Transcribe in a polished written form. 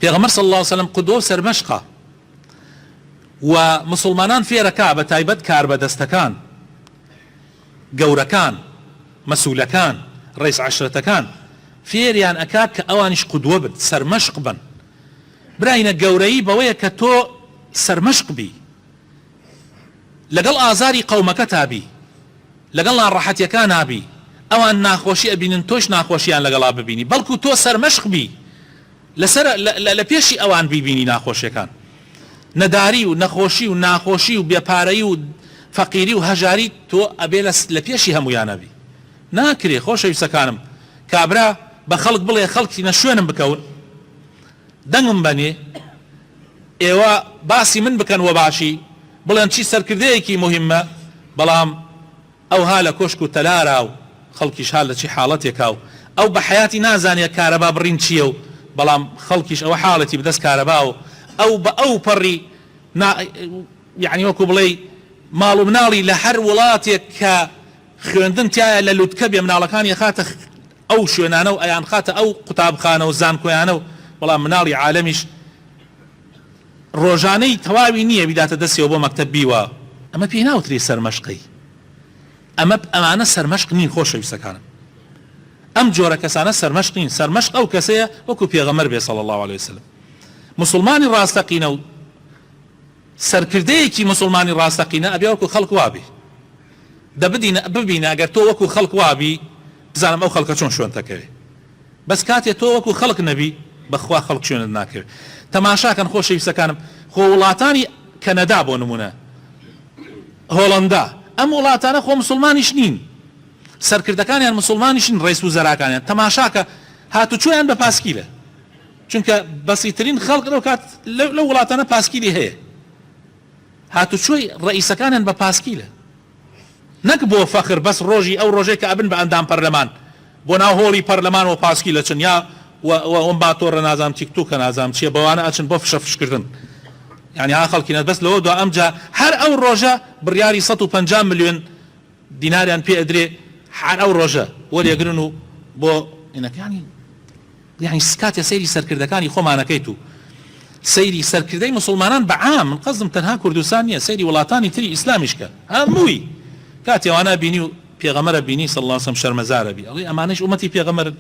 پێغەمبەر صلی اللە علیە وسلم قدوە و سەرمەشقە و موسڵمانان فێرەکا بە تایبەت کاربەدەستەکان گەورەکان مەسولەکان ڕەیس عەشرەتەکان فێریان ئەکا کە ئەوانیش قدوە بن سەرمەشق بن براینە گەورەیی بەوەیە کە تۆ سەرمەشق بی لەگەڵ ئازاری قەومەکەتا بی لەگەڵ ناڕەحەتیەکانا بی ئەوان ناخۆشی ئەبینن تۆش ناخۆشیان لەگەڵا ببینی بەڵکو تۆ سەرمەشق بی لەسەر لە پێشی ئەوان بیبینی ناخۆشیەکان نەداری و نەخۆشی و ناخۆشی و بێ پارەیی و فەقیری و هەژاری تۆ ئەبێ لە پێشی هەموویانا بی ناکرێ خۆشەویستەکانم کابرا بە خەڵک بڵێ خەڵکینە شوێنم بکەون دەنگم بەنێ ئێوە باسی من بکەن وە باشی بڵێن چی سەرکردەیەکی موهیمە بەڵام ئەو ها لە کۆشک و تەلارا و خەڵکیش ها لە چی حاڵەتێکا و ئەو بە حەیاتی نازانێ کارەبا بڕین چیە و بەڵام خەڵکیش ئەوە حاڵێتی بەدەست کارەبا و ئەو بە ئەو پەڕی نا یەعنی وەکو بڵێی ماڵ و مناڵی لە هەر وڵاتێک کە خوێندن تیایا لە لوتکە بێ مناڵەکانی ئەخاتە ئەو شوێنانە و ئەیانخاتە ئەو قوتابخانە و زانکۆیانە و بەڵام مناڵی عالەمیش ڕۆژانەی تەواوی نییە بیداتە دەستیەوە بۆ مەکتەب بیوە. ئەمە پێی ناوترێ سەرمەشقی ئەمە ئەمانە سەرمەشق نین خۆشەویستەکانم ئەم جۆرە کەسانە سەرمەشق نین سەرمەشق ئەو کەسەیە وەکو پێغەمبەر بێ صلی اللە علیە وسلم موسڵمانی ڕاستەقینە و سەرکردەیەکی موسڵمانی ڕاستەقینە ئەبێ وەکو خەڵک وابێ دە بدینە ببینە ئەگەر تۆ وەکو خەڵک وابی بزانم ئەو خەڵکە چۆن شوێنت ئەکەوێ بەس کاتێ تۆ وەکو خەڵک نەبی بەخوا خەڵک شوێنت ناکەوێ تەماشاکەن خۆشەویستەکانم خۆ وڵاتانی کەنەدا بۆ نمونە هۆڵەندا ئەم وڵاتانە خۆ مسوڵمانیش نین سەرکردەکانیان مسوڵمانیش نین ڕئیس وزەراکانیان تەماشاکە هاتوچۆیان بە پاسکیلە چونکە بەسیترین خەڵک لەو کات لەو وڵاتانە پاسکیلی هەیە هاتوچۆی ڕئیسەکانیان بە پاسکیلە نەک بۆ فەخر بەس ڕۆژی ئەو ڕۆژەی کە ئەبن بە ئەندام پەرلەمان بۆ ناو هۆڵی پەرلەمان وە پاسکیل ئەچن یا وە وە ماتۆڕە نازانم تیک توکە نازانم چیە بەوانە ئەچن بۆ فشە فش کردن یانی ها خەڵکینە بەس لەوە دوا ئەمجا هەر ئەو ڕۆژە بڕیاری 150 ملیۆن دیناریان پێ ئەدرێ هەر ئەو ڕۆژە وەریەگرن و بۆ یانی یانی کاتێ سەیری سەرکردەکانی خۆمان ئەکەیت و سەیری سەرکردەی موسڵمانان بە عام، من قەزدم تەنها کوردستان نیە، سەیری وڵاتانی تری ئیسلامیش کە هەمووی کاتێ ئەوانە بینی و پێغەمبەرە بینی صلی اللە علیە وسلم شەرمەزارە بی ئەڵێی ئەمانەیش ئومەتی پێغەمبەرن.